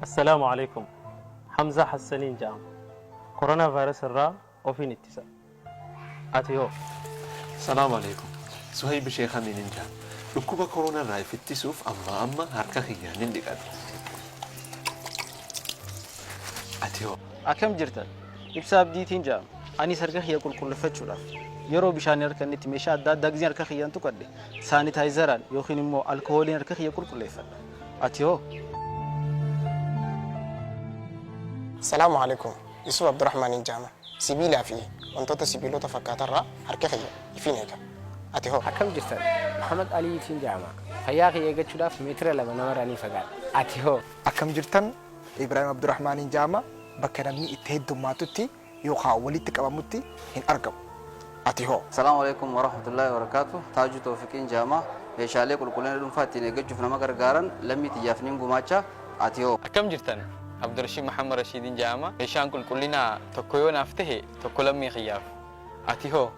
Assalaamu Aleeykum. Hamzaa Hassaniin ja'ama. Koronaa virus irraa ofiin ittisa. Ati hoo? Salaamu Aleeykum. Suhayb Sheekh Amiinin ja'ama. Dhukkuba Korona irraa if ittisuuf ammaa amma harka kiyya nin dhiqadha. Ati hoo? Akkam jirtan? Ibsaa Abdiitiin ja'ama. Anis harka kiyya qulqulleffachuudhaaf yeroo bishaaniin harkannitti meeshaa adda addaa gizeen harka kiyyaan tuqadhe saanitaayizaraan yookiin immoo alkohooliin harka kiyya qulqulleeffadha. Ati hoo? Salaamu Aleeykum. Yusuf Abdurahmaanin ja'ama. Sibiilaa fi wantoota sibiilota fakkaatarraa harka kiyya ifiin eega. Ati hoo? Akkam jirtan? Muhammad Aliitiin ja'ama. Fayyaa kiyya eeggachuudhaaf meetira 2 namarraa niin fagaadha. Ati hoo? Akkam jirtan? Ibraahim Abdurahmaanin ja'ama. Bakka namni itti heddummaatutti yookaa walitti qabamutti hin argamu. Ati hoo? Assalaamu Aleeykum Warahmatullaahi Wabarakaatuh Taajuu Toofiqiin ja'ama. Meeshaalee qulqullina dhuunfaa ittiin eeggachuuf nama gargaaran lammii tiyyaaf niin gumaacha. Ati hoo? Akkam jirtan? Abdurashiid Muhammad Rashiidin ja'ama. Meeshaan qulqullinaa tokko yoo naaf tahe tokko lammii kiyyaaf. Ati hoo?